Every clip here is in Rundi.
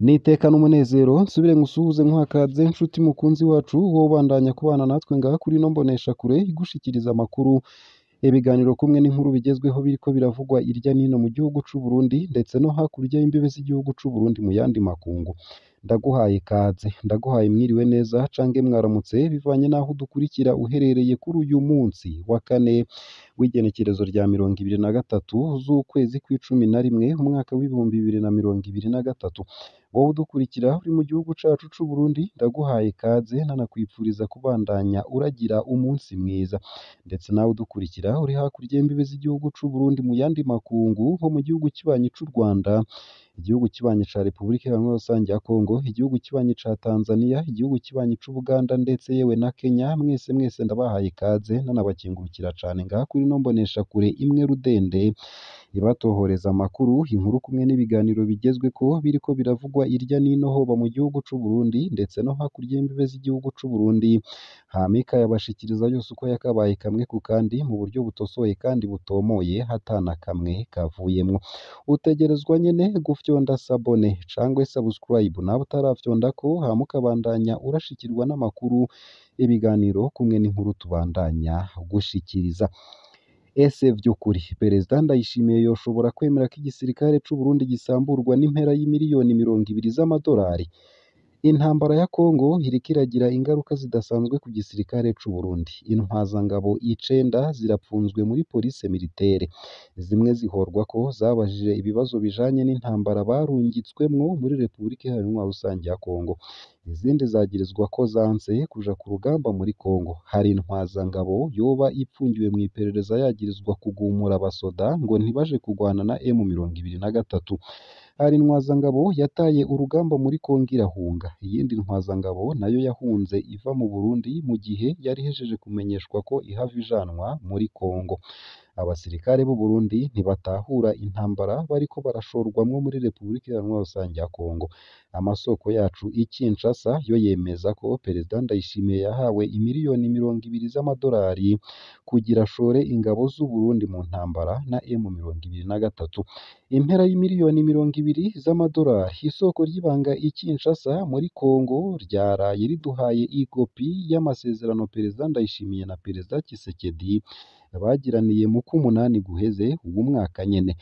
N'iteka n'umunezero nsubire ngusuhuze nkuhakaze nshuti mukunzi wacu wowe ubandanya kubana natwe ngaha kuri ino mboneshakure igushikiriza amakuru, ibiganiro kumwe n'inkuru bigezweho biriko biravugwa irya nino mu gihugu c'u Burundi ndetse no hakurya y'imbibe z'igihugu c'u Burundi mu yandi makungu. Ndaguhaye ikaze, ndaguhaye mwiriwe neza cange mwaramutse bivanye n'aho udukurikira uherereye kuri uyu munsi wa kane w'igenekerezo rya 23 z'ukwezi kw'icumi na rimwe umwaka w'2023. Wowe udukurikira uri mu gihugu cacu c'u Burundi ndaguhaye ikaze nanakwipfuriza kubandanya uragira umunsi mwiza, ndetse nawe udukurikira uri hakurya y'imbibe z'igihugu c'u Burundi mu yandi makungu nko mu gihugu kibanyi c'u Rwanda, igihugu kibanyi ca Repubulika Iharanira Rusange ya Kongo, igihugu kibanyi ca Tanzania, igihugu kibanyi c'Ubuganda ndetse yewe na Kenya, mwese mwese ndabahaye ikaze nanabakengurukira cane ngaha kuri ino mboneshakure imwe rudende ibatohoreza amakuru, inkuru kumwe n'ibiganiro bigezweko biriko biravugwa irya nino hoba mu gihugu c'u Burundi ndetse no hakurya y'imbibe z'igihugu c'u Burundi, hama ikayabashikiriza yose uko yakabaye kamwe ku kandi mu buryo butosoye kandi butomoye hatana kamwe kavuyemwo. Utegerezwa nyene gufyonda sabone cangwe subscribe nawe utarafyondako hama ukabandanya urashikirwa n'amakuru, ibiganiro kumwe n'inkuru tubandanya gushikiriza. Ese vy'ukuri Perezida Ndayishimiye yoshobora kwemera ko igisirikare c'u Burundi gisamburwa n'impera y'imiliyoni 20 z'amadolari? Intambara ya Kongo iriko iragira ingaruka zidasanzwe ku gisirikare c'u Burundi. Intwazangabo 9 zirapfunzwe muri police militaire, zimwe zihorwa ko zabajije ibibazo bijanye n'intambara barungitswemwo muri Repubulika Iharanira Rusange ya Kongo, izindi zagirizwa ko zanse kuja ku rugamba muri Kongo. Hari intwazangabo yoba ipfungiwe mw'iperereza yagirizwa kugumura abasoda ngo ntibaje kugwana na M23. Hari intwazangabo yataye urugamba muri Kongo irahunga, iyindi ntwazangabo nayo yahunze iva mu Burundi mu gihe yari ihejeje kumenyeshwa ko ihava ijanwa muri Kongo. Abasirikare b'u Burundi ntibatahura intambara bariko barashorwamwo muri Repubulika Iharanira Rusange ya Kongo. Amasoko yacu i Kinshasa yo yemeza ko Perezida Ndayishimiye yahawe imiliyoni 20 z'amadolari kugira ashore ingabo z'u Burundi mu ntambara na M23. Impera y'imiliyoni 20 z'amadolari, isoko ry'ibanga i Kinshasa muri Kongo ryaraye riduhaye ikopi y'amasezerano Perezida Ndayishimiye na Perezida Tshisekedi bagiraniye mu kw'umunani guheze uwu mwaka nyene.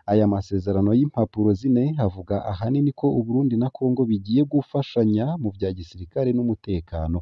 Aya masezerano y'impapuro zine avuga ahanini ko Uburundi na Kongo bigiye gufashanya mu vya gisirikare n'umutekano,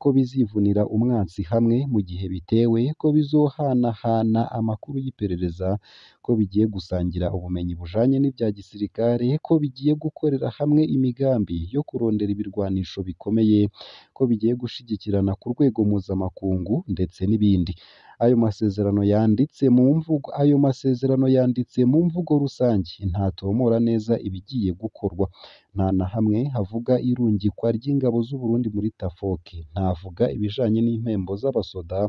ko bizivunira umwansi hamwe mu gihe bitewe, ko bizohanahana amakuru y'iperereza, ko bigiye gusangira ubumenyi bujanye n'ivya gisirikare, ko bigiye gukorera hamwe imigambi yo kurondera ibirwanisho bikomeye, ko bigiye gushigikirana ku rwego mpuzamakungu ndetse n'ibindi. Ayo masezerano yanditse mu mvugo ayo masezerano yanditse mu mvugo rusange ntatomora neza ibigiye gukorwa, nta na hamwe havuga irungikwa ry'ingabo z'u Burundi muri Tafoke, ntavuga ibijanye n'impembo z'abasoda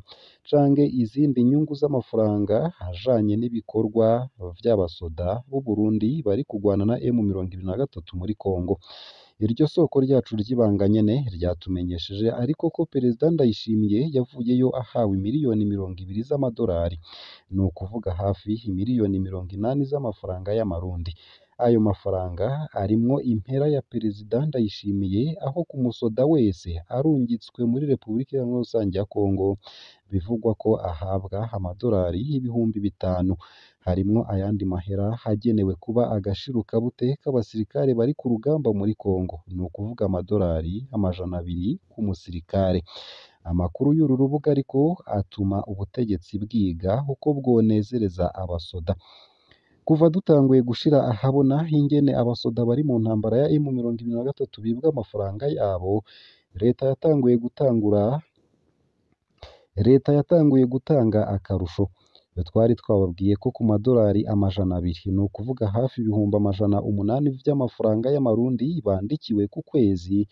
canke izindi nyungu z'amafaranga ajanye n'ibikorwa vy'abasoda b'u Burundi bari kugwana na M23 muri Kongo. Iryo soko ryacu ry'ibanga nyene ryatumenyesheje ariko ko Perezida Ndayishimiye yavuyeyo ahawe imiliyoni 20 z'amadolari, ni ukuvuga hafi imiliyoni 80 z'amafaranga y'amarundi. Ayo mafaranga arimwo impera ya Perezida Ndayishimiye aho ku musoda wese arungitswe muri Repubulika Iharanira Rusange ya Kongo bivugwa ko ahabwa amadolari 5000. Harimwo ayandi mahera agenewe kuba agashirukabute k'abasirikare bari ku rugamba muri Kongo, ni ukuvuga amadolari 200 ku musirikare. Amakuru y'uru rubuga ariko atuma ubutegetsi bwiga uko bwonezereza abasoda. Kuva dutanguye gushira ahabona ingene abasoda bari mu ntambara ya M23 bibwa amafaranga yabo, leta yatanguye gutanga akarusho. Twari twababwiye ko ku madolari 200, ni ukuvuga hafi 800,000 vy'amafaranga y'amarundi bandikiwe ku kwezi,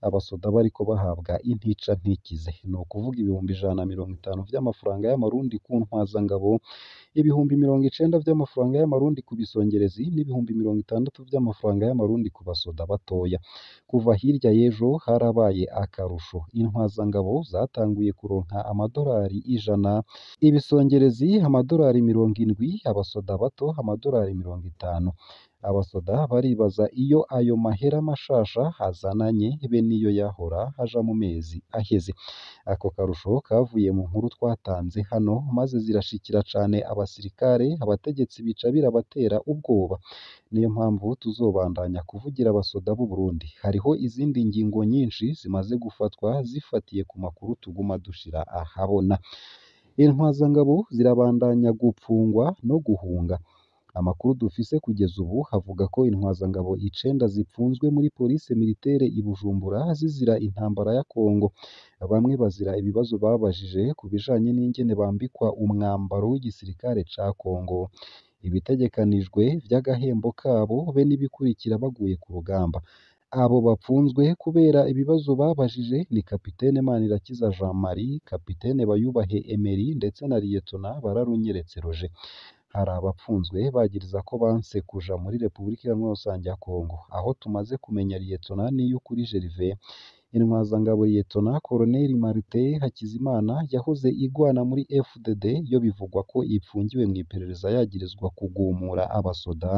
abasoda bariko bahabwa intica ntikize, ni ukuvuga 150,000 vy'amafaranga y'amarundi ku ntwazangabo, 90,000 vy'amafaranga y'amarundi ku bisongerezi n'60,000 vy'amafaranga y'amarundi ku basoda batoya. Kuva hirya y'ejo harabaye akarusho, intwazangabo zatanguye kuronka amadolari 100, ibisongerezi amadolari 70, abasoda bato amadolari 50. Abasoda baribaza iyo ayo mahera mashasha azananye be niyo yahora aja mu mezi aheze. Ako karusho kavuye mu nkuru twatanze hano maze zirashikira cane abasirikare, abategetsi bica birabatera ubwoba. Niyo mpamvu tuzobandanya kuvugira abasoda b'u Burundi. Hariho izindi ngingo nyinshi zimaze gufatwa zifatiye ku makuru tuguma dushira ahabona. Intwazangabo zirabandanya gupfungwa no guhunga. Amakuru dufise kugeza ubu avuga ko intwazangabo icenda zipfunzwe muri police militaire i Bujumbura zizira intambara ya Kongo. Bamwe bazira ibibazo babajije ku bijanye n'ingene bambikwa umwambaro w'igisirikare ca Kongo, ibitegekanijwe vy'agahembo kabo be n'ibikurikira baguye ku rugamba. Abo bapfunzwe kubera ibibazo babajije ni Kapitene Manirakiza Jean Marie, Kapitene Bayubahe Emery ndetse na Liyetona Bararunyeretse Roger. Hari abapfunzwe bagiriza ko banse kuja muri Repubulika Iharanira Rusange ya Kongo. Aho tumaze kumenya Liyetona Niyukuri Gervais, Intwazangabo Liyetona Colonel Martin Hakizimana yahoze igwana muri FDD, yo bivugwa ko ipfungiwe mw'iperereza yagirizwa kugumura abasoda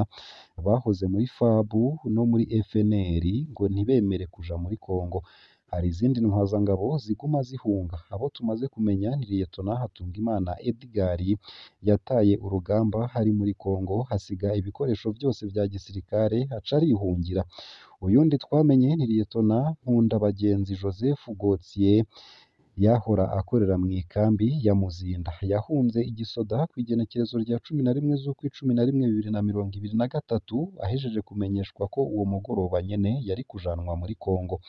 bahoze muri FAB no muri FNL ngo ntibemere kuja muri Kongo. Hari izindi ntwazangabo ziguma zihunga. Abo tumaze kumenya ni Liyetona Hatungimana Edgar yataye urugamba hari muri Kongo, hasiga ibikoresho vyose vya gisirikare aca arihungira. Uyundi twamenye ni Liyetona Nkundabagenzi Joseph Gauthier yahora akorera mw'ikambi ya Muzinda. Yahunze igisoda kw'igenekerezo rya 11 z'ukwa 11 2023 ahejeje kumenyeshwa ko uwo mugoroba nyene yari kujanwa muri Kongo.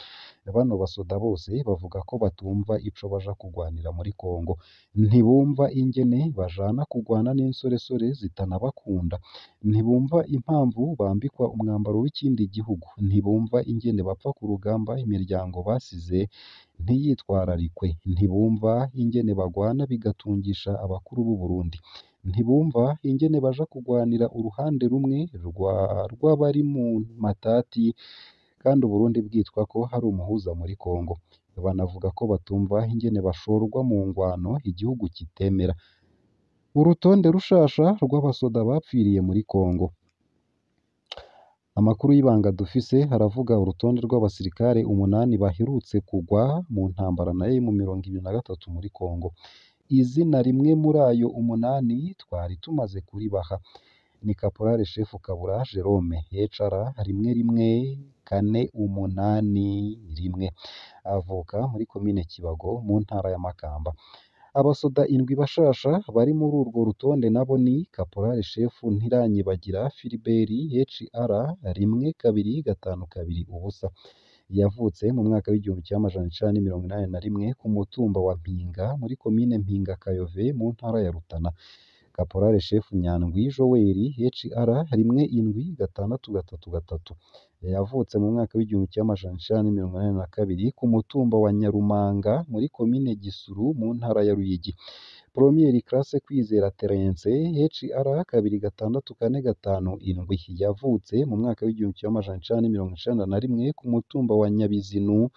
Bano basoda bose bavuga ko batumva ico baja kugwanira muri Kongo. Ntibumva ingene bajana kugwana n'insoresore zitanabakunda. Ntibumva impamvu bambikwa umwambaro w'ikindi gihugu. Ntibumva ingene bapfa ku rugamba imiryango basize ntiyitwararikwe. Ntibumva ingene bagwana bigatungisha abakuru b'u Burundi. Ntibumva ingene baja kugwanira uruhande rumwe rw'abari mu matati kandi Uburundi bwitwa ko hari umuhuza muri Kongo. Banavuga ko batumva ingene bashorwa mu ngwano igihugu kitemera. Urutonde rushasha rw'abasoda bapfiriye muri Kongo. Amakuru y'ibanga dufise aravuga urutonde rw'abasirikare 8 baherutse kugwa mu ntambara na M23 muri Kongo. Izina rimwe muri ayo 8 twari tumaze kuribaha ni Caporal Chef Kabura Jerome HR 11481, avuka muri komine Kibago mu ntara ya Makamba. Abasoda 7 bashasha bari muri urwo rutonde nabo ni Caporal Chef Ntiranyibagira Philibert HR 12520, yavutse mu mwaka w'1981 ku mutumba wa Mpinga muri komine Mpinga Kayove mu ntara ya Rutana. Caporal Chef Nyandwi Joel HR 17633, yavutse mu mwaka w'1982 ku mutumba wa Nyarumanga muri komine Gisuru mu ntara ya Ruyigi. Premier Classe Kwizera Terence HR 26457, yavutse mu mwaka w'1991 ku mutumba wa Nyabizinu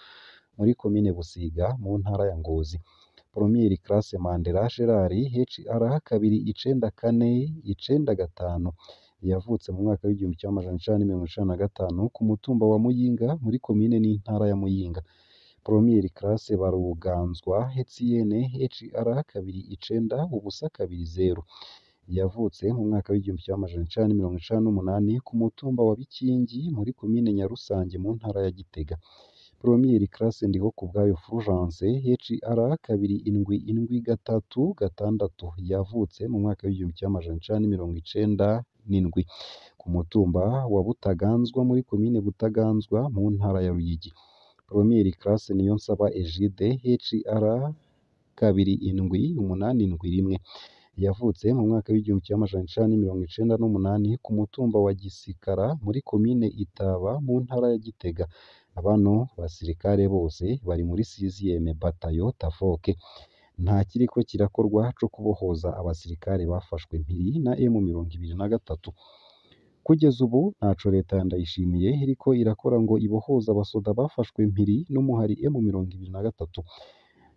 muri komine Busiga mu ntara ya Ngozi. Premier Classe Mandela Gerard HR 29495, yavutse mu mwaka w'1995 ku mutumba wa Muyinga muri komine n'intara ya Muyinga. Premier Classe Baruganzwa Etienne HR 29020, yavutse mu mwaka w'1998 ku mutumba wa Bikingi muri komine Nyarusange mu ntara ya Gitega. Premier Classe Ndihokubwayo Fulgence HR 27736, yavutse mu mwaka w'1997 ku mutumba wa Butaganzwa muri komine Butaganzwa mu ntara ya Ruyigi. Premier Classe Niyonsaba Egide HR 27871, yavutse mu mwaka w'1998 ku mutumba wa Gisikara muri komine Itaba mu ntara ya Gitega. Bano basirikare bose bari muri 6e batayo Tafoke. Nta kiriko kirakorwa co kubohoza abasirikare bafashwe mpiri na M23. Kugeza ubu ntaco leta ya Ndayishimiye iriko irakora ngo ibohoze abasoda bafashwe mpiri n'umuhari M23.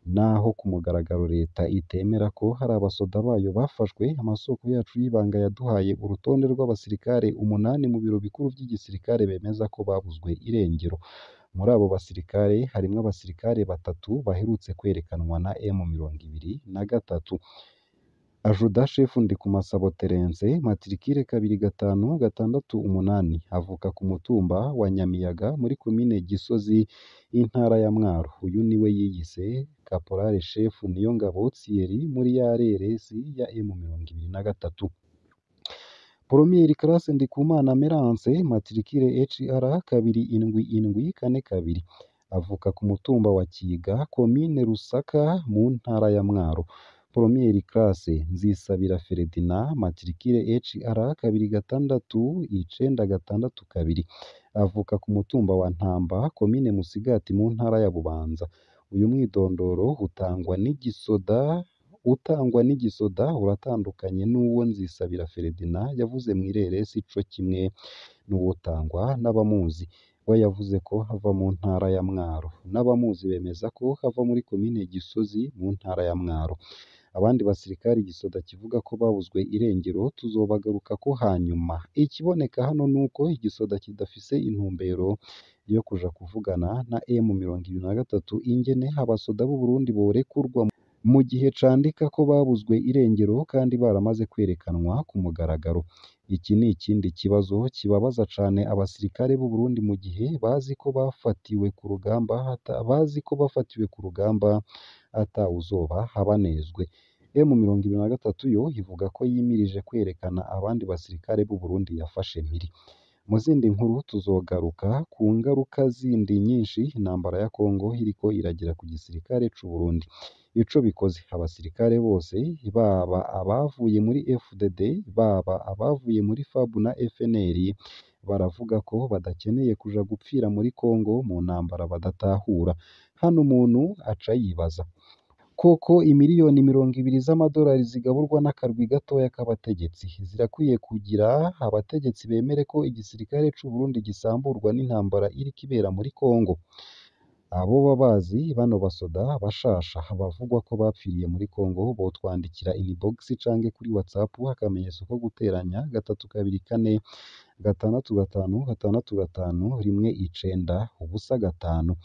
Naho ku mugaragaro leta itemera ko hari abasoda bayo bafashwe, amasoko yacu y'ibanga yaduhaye urutonde rw'abasirikare 8 mu biro bikuru vy'igisirikare bemeza ko babuzwe irengero. Muri abo basirikare harimwo abasirikare 3 baherutse kwerekanwa na M23. Ajuda Chef Ndikumasabo Terence, matricule 2568, avuka ku mutumba wa Nyamiyaga muri komine Gisozi, intara ya Mwaro. Uyu niwe yiyise Caporal Chef Niyongabo Thierry muri ya RRS ya M23. Premier classe Ndikumana Merance, matricule HR 27742, avuka ku mutumba wa Kiga, komine Rusaka, mu ntara ya Mwaro. Premier classe Nzisabira Ferdinand, matricule HR 26962, avuka ku mutumba wa Ntamba, komine Musigati, mu ntara ya Bubanza. Uyu mwidondoro utangwa n'igisoda uratandukanye n'uwo Nzisabira Ferdinand yavuze mw'ireresi co kimwe n'uwutangwa n'abamuzi. We yavuze ko ava mu ntara ya Mwaro, n'abamuzi bemeza ko ava muri komine Gisozi mu ntara ya Mwaro. Abandi basirikare igisoda kivuga ko babuzwe irengero tuzobagarukako hanyuma. Ikiboneka hano nuko igisoda kidafise intumbero yo kuja kuvugana na M23 ingene abasoda b'u Burundi borekurwa mu gihe candika ko babuzwe irengero kandi baramaze kwerekanwa ku mugaragaro. Iki ni ikindi kibazo kibabaza cane abasirikare b'u Burundi mu gihe bazi ko bafatiwe ku rugamba atawuzoba abanezwe. M23 yo ivuga ko yimirije kwerekana abandi basirikare b'u Burundi yafashe mpiri. Mu zindi nkuru tuzogaruka ku ngaruka zindi nyinshi intambara ya Congo iriko iragira ku gisirikare c'u Burundi. Ico bikoze, abasirikare bose baba abavuye muri FDD, baba abavuye muri FAB na FNL, baravuga ko badakeneye kuja gupfira muri Congo mu ntambara badatahura. Hano umuntu aca yibaza koko imiliyoni 20 z'amadolari zigaburwa n'akarwi gatoya k'abategetsi zirakwiye kugira abategetsi bemere ko igisirikare c'u Burundi gisamburwa n'intambara iriko ibera muri Congo? Aboba bazi bano basoda bashasha bavugwa ko bapfiriye muri Congo botwandikira inbox canke kuri WhatsApp akamenyetso ko guteranya 324 656 5 19 05.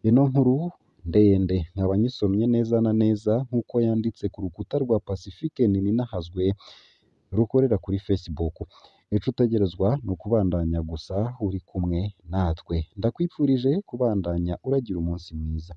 Ino nkuru ndende nkaba nyisomye neza na neza nk'uko yanditse ku rukuta rwa Pacifique Nininahazwe rukorera kuri Facebook. Ico utegerezwa ni ukubandanya gusa uri kumwe natwe. Ndakwipfurije kubandanya uragira umunsi mwiza.